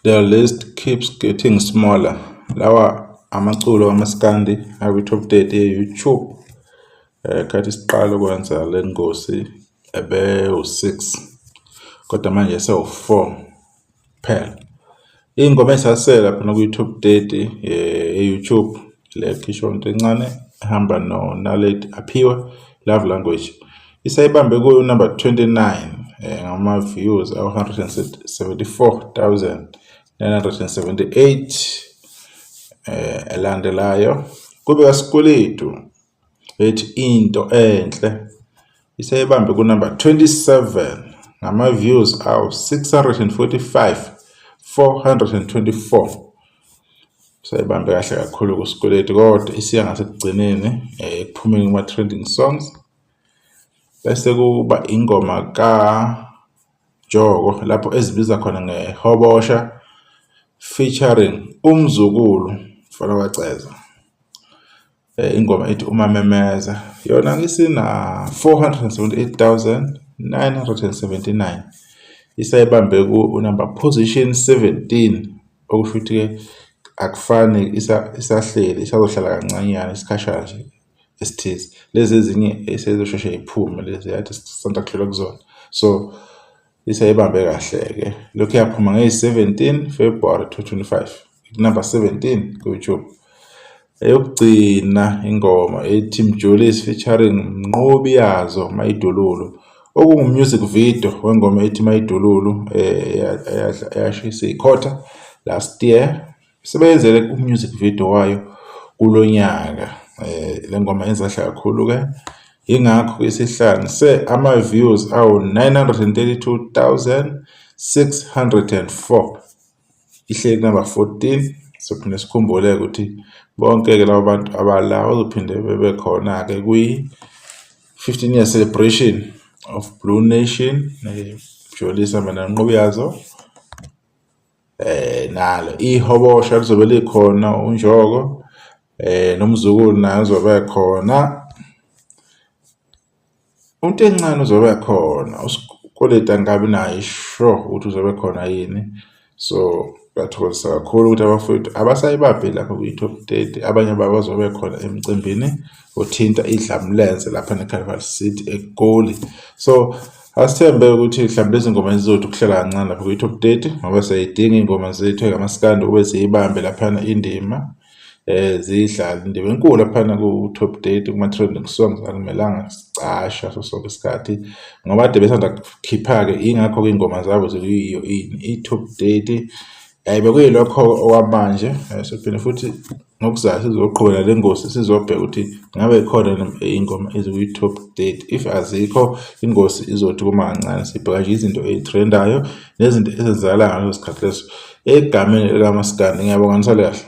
The list keeps getting smaller. Lawa amaculo kamaskandi akwi-top 30 ye-YouTube. Khathi siqala ukwenza le ngosi ebewu-6, kodwa manje sewu-4 kuphela. Iy'ngoma ey'sasele laphana kwi-top 30 ye-YouTube le ekhishwa uNtencane ehamba noNaledi Aphiwe, Love Language. Isayibambe kuyo number 29 ngama-views awu-174,978. Elandelayo kube kaSikweletu ethi Into Enhle, isayibambe ku-number 27 ngama-views awu-645 424. Sayibambe kahle kakhulu kuSikweletu, kodwa isiya ngasekugcineni ekuphumeni kuma-trending songs. Bese kuba ingoma kaJoko lapho ezibiza khona ngeHobosha featuring uMzukulu mfana kaCeza, ingoma ethi Umamemeza, yona isina 478,979, isayibambe ku-number position 17, okusho ukuthi-ke akufani, isahleli, isazohlala kancanyana isikhashana nje esithize. Lezi ezinye esezosheshe y'phume, lezi ekade sisanda kudlula kuzona, so isayibambe kahle-ke. Lokhu yaphuma ngeyi-17 February 2025, number 17 ku-YouTube. Eyokugcina ingoma ethi Mjolisi featuring Mnqobi Yazo, Mayidululu, okungu-music video wengoma ethi Mayidululu eyashisa iy'khotha last year. Sebeyenzele u-music video wayo kulo nyaka. Le ngoma yenza kahle kakhulu-ke, ingakho isihlanganise ama-views awu-932,604, ihleli number 14. Sophinde sikhumbule ukuthi bonke-ke laba bantu abala bazophinde bebe khona-ke kwi-15 year celebration of Blue Nation, Mjolisi noNqobiyazo. Nalo ihobosha lizobe likhona, uNjoko noMzukulu naye uzobe khona, uNtencane uzobe khona, uSikweletu angikabi nayo i-sure ukuthi uzobe khona yini. So kuyathokozisa kakhulu ukuthi abafowethu abasayibambile lapha kwi-top 30, abanye babo bazobe khona emcimbini othinta idlamlenze lapha ne-Carnival City eGoli. So asithembe ukuthi mhlawumbe lezi ngoma zizothi ukuhlala kancane lapha kwi-top 30, ngoba siyayidinga iy'ngoma zethu ey'kamaskandi ukube ziyibambe laphana indima, ziyidlale indima enkulu laphana ku-top 30 kuma-trending songs. Akumelanga sicashe ngaso sonke isikhathi ngoba kade besanda kukhipha-ke, yingakho-ke iy'ngoma zabo zikuyiyo i-top 30. Bekuyilokho okwamanje. Sophinde futhi ngokuzayo sizoqhubeka nale ngosi, sizobheka ukuthi ngabe khona iy'ngoma ezikwi-top 30. If azikho, ingosi izothi kuma kancane, sibheka nje izinto ey'trendayo nezinto ezenzakalayo ngaleso sikhathi leso egameni likamaskandi. Ngiyabonga, nisale kahle.